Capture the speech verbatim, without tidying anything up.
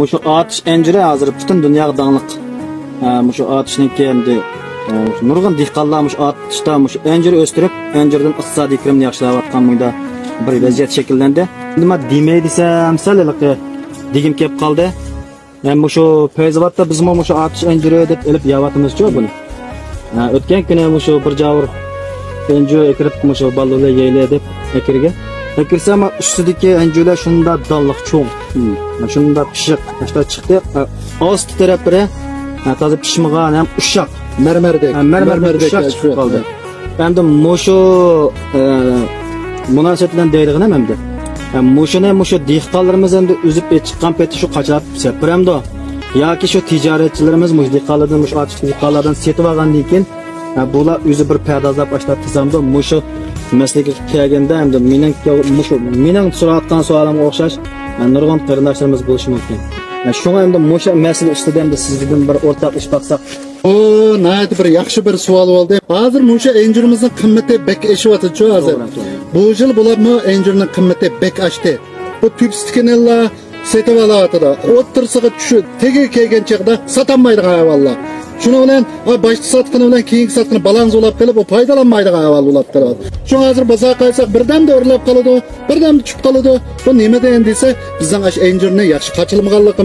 مۇشۇ ئاتۇش ئەنجۈرى ھازىر پۈتۈن دۇنياغا داڭلىق. ئە، مۇشۇ ئاتۇشنىڭكى ئەمدى، ئە، نۇرغۇن دېھقانلار مۇشۇ ئاتۇشتا مۇشۇ ئەنجۈر ئۆستۈرۈپ، ئەنجۈردىن ئىقتىسادىي كىرىمىنى ياخشىلاۋاتقان مۇندا بىر ۋەزىيەت شەكىللەندى. ئەمدى مەن دېمەي دېسەم، سەل ھېلىقى دېگۈم كېلىپ قالدى. ھەم مۇشۇ پەيزاۋاتتا بىزمۇ مۇشۇ ئاتۇش ئەنجۈرى دەپ ئېلىپ يەۋاتىمىزچۇ بۇنى. ھە، ئۆتكەن كۈنى مۇشۇ بىر جاۋۇر ئەنجۈر ئەكىرىپ، مۇشۇ بالىلار يەيلى دەپ ئەكىرگەن. ئەكىرسە، ئەمما ئۈستىدىكى ئەنجۈرلەر شۇنداق دانلىق چوڭ. شۇنداق پىششىق، ئاشتا چىقتى. ھە، ئاستى تەرەپلىرى، ھە، تازا پىشمىغان ھەم ئۇششاق. مەرمەردەك. ھە، مەرمەردەك مەرمەردەك ئۇششاق چىقىپ قالدى. ئەمدى مۇشۇ، ئە، مۇناسىۋەت بىلەن دەيدىغىنىم ئەمدى. ئە، مۇشۇنى مۇشۇ دېھقانلىرىمىز ئەمدى ئۈزۈپ ئېچىققان پېتى شۇ قاچىلاپ سەپىرەمدۇ؟ ياكى شۇ تىجارەتچىلىرىمىز مۇشۇ دېھقانلاردىن، مۇشۇ ئاتۇش دېھقانلاردىن سېتىۋالغاندىن كېيىن، ئە، بۇلار ئۆزى بىر پەردازلاپ ئاشتا تىزامدۇ؟ مۇشۇ مەسىلىگە كەلگەندە ئەمدى مېنىڭ، مۇشۇ مېنىڭ سوراۋاتقان سوئالىمغا ئوخشاش، ئە، نۇرغۇن قېرىنداشلىرىمىز بولۇشى مۇمكىن. ئە، شۇڭا ئەمدى مۇشۇ مەسىلە ئۈستىدە ئەمدى سىز بىلەن بىر ئورتاقلىشىپ باقساق، بۇ ناھايىتى بىر ياخشى بىر سوئال بولدى. ھازىر مۇشۇ ئەنجۈرىمىزنىڭ قىممىتى بەك ئېشىۋاتىدۇ ھازىر. توغرا، توغرا. بۇ يىل بولۇپمۇ ئەنجۈرنىڭ قىممىتى بەك ئاشتى. بۇ تۆپىسىدىكىنىلا سېتىۋالاۋاتىدۇ. ئوتتۇرىسىغا چۈشۈپ، تېگىگە كەلگەن چېغىدا ساتالمايدىغان ئەھۋاللار. شۇنىڭ بىلەن، ھە، باشتا ساتقىنى بىلەن كېيىنكى ساتقىنى بالانس بولاپ قېلىپ، ئۇ پايدىلانمايدىغان ئەھۋال بولاپ قېلىۋاتىدۇ. شۇڭا ھازىر بازارغا قارىساق، بىردەمدە ئۆرلەپ قالىدۇ، بىردەمدە چۈشۈپ قالىدۇ. بۇ نېمىدىن دېسە، بىزنىڭ ئاشۇ ئەنجۈرنى ياخشى قاچىلىمىغانلىقىمىز.